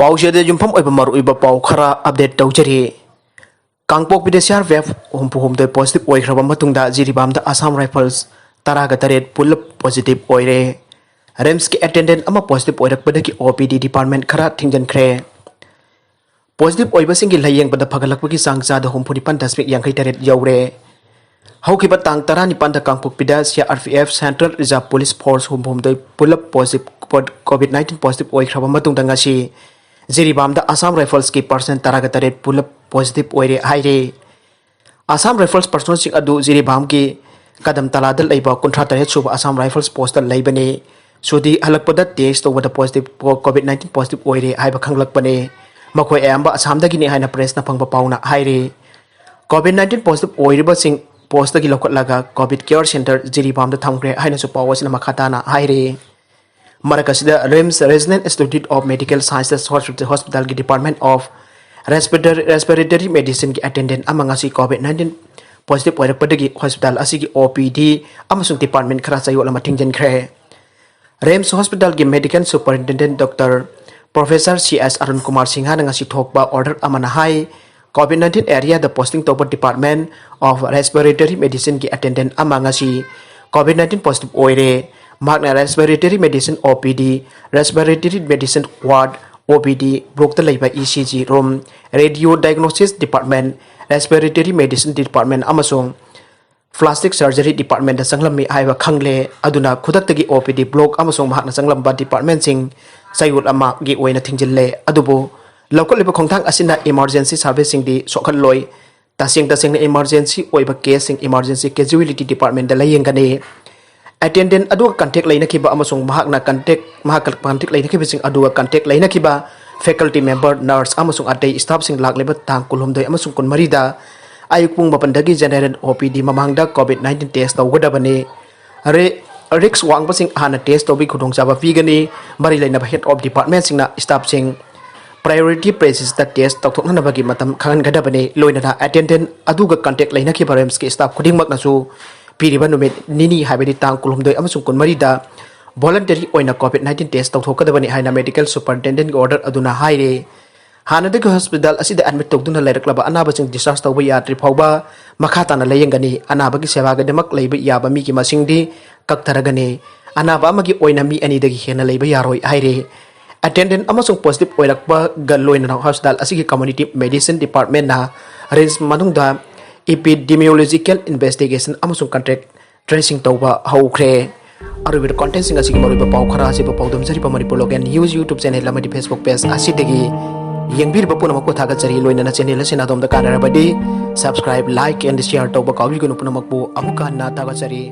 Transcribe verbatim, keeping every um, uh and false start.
ꯄꯥꯎꯁꯤꯗ ꯌꯨꯝꯐꯝ ꯑꯣꯏꯕ ꯃꯔꯨꯑꯣꯏꯕ ꯄꯥꯎ ꯈꯔ ꯑꯞꯗꯦꯠ ꯇꯧꯖꯔꯤ꯫ ꯀꯥꯡꯄꯣꯛꯄꯤꯗ ꯁꯤ ꯑꯥꯔ ꯄꯤ ꯑꯦꯐ ꯍꯨꯝꯐꯨ ꯍꯨꯝꯗꯣꯏ ꯄꯣꯖꯤꯇꯤꯚ ꯑꯣꯏꯈ꯭ꯔꯕ ꯃꯇꯨꯡꯗ ꯖꯤꯔꯤꯕꯥꯝꯗ ꯑꯁꯥꯝ ꯔꯥꯏꯐꯜꯁ ꯇꯔꯥꯒ ꯇꯔꯦꯠ ꯄꯨꯂꯞ ꯄꯣꯖꯤꯇꯤꯚ ꯑꯣꯏꯔꯦ꯫ ꯔꯤꯝꯁꯀꯤ ꯑꯦꯇꯦꯟꯗꯦꯟ ꯑꯃ ꯄꯣꯖꯤꯇꯤꯚ ꯑꯣꯏꯔꯛꯄꯗꯒꯤ ꯑꯣ ꯄꯤ ꯗꯤ ꯗꯤꯄꯥꯔꯠꯃꯦꯟ ꯈꯔ ꯊꯤꯡꯖꯤꯟꯈ꯭ꯔꯦ꯫ ꯄꯣꯖꯤꯇꯤꯚ ꯑꯣꯏꯕꯁꯤꯡꯒꯤ ꯂꯥꯌꯦꯡꯕꯗ ꯐꯒꯠꯂꯛꯄꯒꯤ ꯆꯥꯡ ꯆꯥꯗ ꯍꯨꯝꯐꯨ ꯅꯤꯄꯥꯟ ꯗꯁꯃꯤꯛ ꯌꯥꯡꯈꯩ ꯇꯔꯦꯠ ꯌꯧꯔꯦ꯫ ꯍꯧꯈꯤꯕ ꯇꯥꯡ ꯇꯔꯥꯅꯤꯄꯥꯟꯗ ꯀꯥꯡꯄꯣꯛꯄꯤꯗ C R P F, central reserve police force ꯍꯨꯝꯐꯨ ꯍꯨꯝꯗꯣꯏ ꯄꯨꯂꯞ ꯄꯣꯖꯤꯇꯤꯚ, ꯀꯣꯚꯤꯗ ꯅꯥꯏꯟꯇꯤꯟ ꯄꯣꯖꯤꯇꯤꯚ ꯑꯣꯏꯈ꯭ꯔꯕ ꯃꯇꯨꯡꯗ ꯉꯁꯤ ꯖꯤꯔꯤꯕꯥꯝꯗ ꯑꯁꯥꯝ ꯔꯥꯏꯐꯜꯁꯀꯤ ꯄꯥꯔꯁꯟ ꯇꯔꯥꯒ ꯇꯔꯦꯠ ꯄꯨꯂꯞ ꯄꯣꯖꯤꯇꯤꯚ ꯑꯣꯏꯔꯦ ꯍꯥꯏꯔꯦ꯫ ꯑꯁꯥꯝ ꯔꯥꯏꯐꯜꯁ ꯄꯥꯔꯁꯣꯅꯦꯜꯁꯤꯡ ꯑꯗꯨ ꯖꯤꯔꯤꯕꯥꯝꯒꯤ ꯀꯗꯝ ꯇꯂꯥꯗ ꯂꯩꯕ ꯀꯨꯟꯊ꯭ꯔꯥ ꯇꯔꯦꯠ ꯁꯨꯕ ꯑꯁꯥꯝ ꯔꯥꯏꯐꯜꯁ ꯄꯣꯁꯇ ꯂꯩꯕꯅꯤ꯫ ꯁꯨꯇꯤ ꯍꯜꯂꯛꯄꯗ ꯇꯦꯁ ꯇꯧꯕꯗ ꯄꯣꯖꯤꯇꯤꯚ, ꯀꯣꯚꯤꯗ ꯅꯥꯏꯟꯇꯤꯟ ꯄꯣꯖꯤꯇꯤꯚ ꯑꯣꯏꯔꯦ ꯍꯥꯏꯕ ꯈꯪꯂꯛꯄꯅꯤ꯫ ꯃꯈꯣꯏ ꯑꯌꯥꯝꯕ ꯑꯁꯥꯝꯗꯒꯤꯅꯤ ꯍꯥꯏꯅ ꯄ꯭ꯔꯦꯁꯅ ꯐꯪꯕ ꯄꯥꯎꯅ ꯍꯥꯏꯔꯤ꯫ ꯀꯣꯚꯤꯗ ꯅꯥꯏꯟꯇꯤꯟ ꯄꯣꯖꯤꯇꯤꯚ ꯑꯣꯏꯔꯤꯕꯁꯤꯡ ꯄꯣꯁꯇꯒꯤ ꯂꯧꯈꯠꯂꯒ ꯀꯣꯚꯤꯗ ꯀꯤꯌꯔ ꯁꯦꯟꯇꯔ ꯖꯤꯔꯤꯕꯥꯝꯗ ꯊꯝꯈ꯭ꯔꯦ ꯍꯥꯏꯅꯁꯨ ꯄꯥꯎ ꯑꯁꯤꯅ ꯃꯈꯥ ꯇꯥꯅ ꯍꯥꯏꯔꯤ꯫ ꯃꯔꯛ ꯑꯁꯤꯗ RIMS regional institute of medical sciences ꯍꯣꯁꯄꯤꯇꯥꯜꯒꯤ ꯗꯤꯄꯥꯔꯠꯃꯦꯟ ꯑꯣꯐ ꯔꯦꯁꯄꯤꯔꯦꯇꯔꯤ ꯃꯦꯗꯤꯁꯤꯟꯒꯤ ꯑꯦꯇꯦꯟꯗꯦꯟ ꯑꯃ ꯉꯁꯤ ꯀꯣꯚꯤꯗ ꯅꯥꯏꯟꯇꯤꯟ ꯄꯣꯖꯤꯇꯤꯚ ꯑꯣꯏꯔꯛꯄꯗꯒꯤ ꯍꯣꯁꯄꯤꯇꯥꯜ ꯑꯁꯤꯒꯤ ꯑꯣ ꯄꯤ ꯗꯤ ꯑꯃꯁꯨꯡ ꯗꯤꯄꯥꯔꯠꯃꯦꯟ ꯈꯔ ꯆꯌꯣꯜ ꯑꯃ ꯊꯤꯡꯖꯤꯟꯈ꯭ꯔꯦ꯫ ꯔꯤꯝꯁ ꯍꯣꯁꯄꯤꯇꯥꯜꯒꯤ medical superintendent doctor professor C S Arun Kumar ꯁꯤꯡꯍꯅ ꯉꯁꯤ ꯊꯣꯛꯄ ꯑꯣꯔꯗꯔ ꯑꯃꯅ ꯍꯥꯏ, ꯀꯣꯚꯤꯗ ꯅꯥꯏꯟꯇꯤꯟ ꯑꯦꯔꯤꯌꯥꯗ ꯄꯣꯁꯇꯤꯡ ꯇꯧꯕ ꯗꯤꯄꯥꯔꯠꯃꯦꯟ ꯑꯣꯐ ꯔꯦꯁꯄꯤꯔꯦꯇꯔꯤ ꯃꯦꯗꯤꯁꯤꯟꯒꯤ ꯑꯦꯇꯦꯟꯗꯦꯟꯠ ꯑꯃ ꯉꯁꯤ ꯀꯣꯚꯤꯗ ꯅꯥꯏꯟꯇꯤꯟ ꯄꯣꯖꯤꯇꯤꯚ ꯑꯣꯏꯔꯦ꯫ ꯃꯍꯥꯛꯅ ꯔꯦꯁꯄꯤꯔꯦꯇꯔꯤ ꯃꯦꯗꯤꯁꯤꯟ ꯑꯣ ꯄꯤ ꯗꯤ, ꯔꯦꯁꯄꯤꯔꯦꯇꯔꯤ ꯃꯦꯗꯤꯁꯤꯟ ꯋꯥꯔꯗ, ꯑꯣ ꯄꯤ ꯗꯤ ꯕ꯭ꯂꯣꯛꯇ ꯂꯩꯕ E C G room, radio diagnosis department, respiratory medicine department ꯑꯃꯁꯨꯡ ꯄ꯭ꯂꯥꯁꯇꯤꯛ ꯁꯔꯖꯔꯤ ꯗꯤꯄꯥꯔꯠꯃꯦꯟꯗ ꯆꯪꯂꯝꯃꯤ ꯍꯥꯏꯕ ꯈꯪꯂꯦ꯫ ꯑꯗꯨꯅ ꯈꯨꯗꯛꯇꯒꯤ ꯑꯣ ꯄꯤ ꯗꯤ ꯕ꯭ꯂꯣꯛ ꯑꯃꯁꯨꯡ ꯃꯍꯥꯛꯅ ꯆꯪꯂꯝꯕ ꯗꯤꯄꯥꯔꯠꯃꯦꯟꯁꯤꯡ ꯆꯌꯣꯜ ꯑꯃꯒꯤ ꯑꯣꯏꯅ ꯊꯤꯡꯖꯤꯜꯂꯦ꯫ ꯑꯗꯨꯕꯨ ꯂꯧꯈꯠꯂꯤꯕ ꯈꯣꯡꯊꯥꯡ ꯑꯁꯤꯅ ꯏꯃꯥꯔꯖꯦꯟꯁꯤ ꯁꯔꯚꯤꯁꯁꯤꯡꯗꯤ ꯁꯣꯛꯍꯜꯂꯣꯏ꯫ ꯇꯁꯦꯡ ꯇꯁꯦꯡꯅ ꯏꯃꯥꯔꯖꯦꯟꯁꯤ ꯑꯣꯏꯕ ꯀꯦꯁꯁꯤꯡ ꯏꯃꯥꯔꯖꯦꯟꯁꯤ ꯀꯦꯖꯨꯋꯦꯂꯤꯇꯤ ꯗꯤꯄꯥꯔꯠꯃꯦꯟꯗ ꯂꯥꯌꯦꯡꯒꯅꯤ꯫ ꯑꯦꯇꯦꯟꯗꯦꯟꯠ ꯑꯗꯨꯒ ꯀꯟꯇꯦꯛ ꯂꯩꯅꯈꯤꯕ ꯑꯃꯁꯨꯡ ꯃꯍꯥꯛꯅ ꯀꯟꯇꯦꯛ, ꯃꯍꯥꯛꯀ ꯀꯟꯇꯦꯛ ꯂꯩꯅꯈꯤꯕꯁꯤꯡ ꯑꯗꯨꯒ ꯀꯟꯇꯦꯛ ꯂꯩꯅꯈꯤꯕ ꯐꯦꯀꯜꯇꯤ ꯃꯦꯝꯕꯔ, ꯅꯔꯁ ꯑꯃꯁꯨꯡ ꯑꯇꯩ ꯁ꯭ꯇꯥꯐꯁꯤꯡ ꯂꯥꯛꯂꯤꯕ ꯇꯥꯡ ꯀꯨꯟꯍꯨꯝꯗꯣꯏ ꯑꯃꯁꯨꯡ ꯀꯨꯟꯃꯔꯤꯗ ꯑꯌꯨꯛ ꯄꯨꯡ ꯃꯥꯄꯟꯗꯒꯤ ꯖꯦꯅꯦꯔꯦꯜ ꯑꯣ ꯄꯤ ꯗꯤ ꯃꯃꯥꯡꯗ ꯀꯣꯚꯤꯗ ꯅꯥꯏꯟꯇꯤꯟ ꯇꯦꯁ ꯇꯧꯒꯗꯕꯅꯤ꯫ ꯔꯤ-, ꯔꯤꯛꯁ ꯋꯥꯡꯕꯁꯤꯡ ꯍꯥꯟꯅ ꯇꯦꯁ ꯇꯧꯕꯒꯤ ꯈꯨꯗꯣꯡꯆꯥꯕ ꯄꯤꯒꯅꯤ꯫ ꯃꯔꯤ ꯂꯩꯅꯕ ꯍꯦꯗ ꯑꯣꯐ ꯗꯤꯄꯥꯔꯠꯃꯦꯟꯁꯤꯡꯅ ꯁ꯭ꯇꯥꯐꯁꯤꯡ ꯄ꯭ꯔꯥꯏꯑꯣꯔꯤꯇꯤ ꯕꯦꯁꯤꯁꯇ ꯇꯦꯁ ꯇꯧꯊꯣꯛꯅꯅꯕꯒꯤ ꯃꯇꯝ ꯈꯪꯍꯟꯒꯗꯕꯅꯤ꯫ ꯂꯣꯏꯅꯅ ꯑꯦꯇꯦꯟꯗꯦꯟꯠ ꯑꯗꯨꯒ ꯀꯟꯇꯦꯛ ꯂꯩꯅꯈꯤꯕ ꯔꯤꯝꯁꯀꯤ ꯁ꯭ꯇꯥꯐ ꯈꯨꯗꯤꯡꯃꯛꯅꯁꯨ ꯄꯤꯔꯤꯕ ꯅꯨꯃꯤꯠ ꯅꯤꯅꯤ, ꯍꯥꯏꯕꯗꯤ ꯇꯥꯡ ꯀꯨꯟꯍꯨꯝꯗꯣꯏ ꯑꯃꯁꯨꯡ ꯀꯨꯟꯃꯔꯤꯗ ꯚꯣꯂꯟꯇꯔꯤ ꯑꯣꯏꯅ ꯀꯣꯚꯤꯗ ꯅꯥꯏꯟꯇꯤꯟ ꯇꯦꯁ ꯇꯧꯊꯣꯛꯀꯗꯕꯅꯤ ꯍꯥꯏꯅ ꯃꯦꯗꯤꯀꯦꯜ ꯁꯨꯄꯔꯤꯟꯇꯦꯟꯗꯦꯟꯒꯤ ꯑꯣꯔꯗꯔ ꯑꯗꯨꯅ ꯍꯥꯏꯔꯦ꯫ ꯍꯥꯟꯅꯗꯒꯤ ꯍꯣꯁꯄꯤꯇꯥꯜ ꯑꯁꯤꯗ ꯑꯦꯗꯃꯤꯠ ꯇꯧꯗꯨꯅ ꯂꯩꯔꯛꯂꯕ ꯑꯅꯥꯕꯁꯤꯡ ꯗꯤꯁꯆꯥꯔꯖ ꯇꯧꯕ ꯌꯥꯗ꯭ꯔꯤ ꯐꯥꯎꯕ ꯃꯈꯥ ꯇꯥꯅ ꯂꯥꯌꯦꯡꯒꯅꯤ꯫ ꯑꯅꯥꯕꯒꯤ ꯁꯦꯕꯥꯒꯤꯗꯃꯛ ꯂꯩꯕ ꯌꯥꯕ ꯃꯤꯒꯤ ꯃꯁꯤꯡꯗꯤ ꯀꯛꯊꯔꯒꯅꯤ꯫ ꯑꯅꯥꯕ ꯑꯃꯒꯤ ꯑꯣꯏꯅ ꯃꯤ ꯑꯅꯤꯗꯒꯤ ꯍꯦꯟꯅ ꯂꯩꯕ ꯌꯥꯔꯣꯏ ꯍꯥꯏꯔꯦ꯫ ꯑꯦꯇꯦꯟꯗꯦꯟ ꯑꯃꯁꯨꯡ ꯄꯣꯖꯤꯇꯤꯚ ꯑꯣꯏꯔꯛꯄꯒ ꯂꯣꯏꯅꯅ ꯍꯣꯁꯄꯤꯇꯥꯜ ꯑꯁꯤꯒꯤ ꯀꯝꯃ꯭ꯌꯨꯅꯤꯇꯤ ꯃꯦꯗꯤꯁꯤꯟ ꯗꯤꯄꯥꯔꯠꯃꯦꯟꯅ ꯔꯤꯝꯁ ꯃꯅꯨꯡꯗ ꯏꯄꯤꯗꯤꯃꯤꯌꯣꯂꯣꯖꯤꯀꯦꯜ ꯏꯟꯚꯦꯁꯇꯤꯒꯦꯁꯟ ꯑꯃꯁꯨꯡ ꯀꯟꯇꯦꯛ ꯇ꯭ꯔꯦꯁꯤꯡ ꯇꯧꯕ ꯍꯧꯈ꯭ꯔꯦ꯫ ꯑꯔꯣꯏꯕꯗ ꯀꯣꯟꯇꯦꯟꯁꯤꯡ ꯑꯁꯤꯒꯤ ꯃꯔꯨꯑꯣꯏꯕ ꯄꯥꯎ ꯈꯔ ꯑꯁꯤꯕꯨ ꯄꯥꯎꯗꯝꯖꯔꯤꯕ Manipur local news YouTube channel ꯑꯃꯗꯤ ꯐꯦꯁꯕꯨꯛ ꯄꯦꯖ ꯑꯁꯤꯗꯒꯤ ꯌꯦꯡꯕꯤꯔꯤꯕ ꯄꯨꯝꯅꯃꯛꯄꯨ ꯊꯥꯒꯠꯆꯔꯤ꯫ ꯂꯣꯏꯅꯅ ꯆꯦꯅꯦꯜ ꯑꯁꯤꯅ ꯑꯗꯣꯝꯗ ꯀꯥꯟꯅꯔꯕꯗꯤ subscribe, like and share ꯇꯧꯕ ꯀꯥꯎꯕꯤꯒꯅꯨ꯫ ꯄꯨꯝꯅꯃꯛꯄꯨ ꯑꯃꯨꯛꯀ ꯍꯟꯅ ꯊꯥꯒꯠꯆꯔꯤ꯫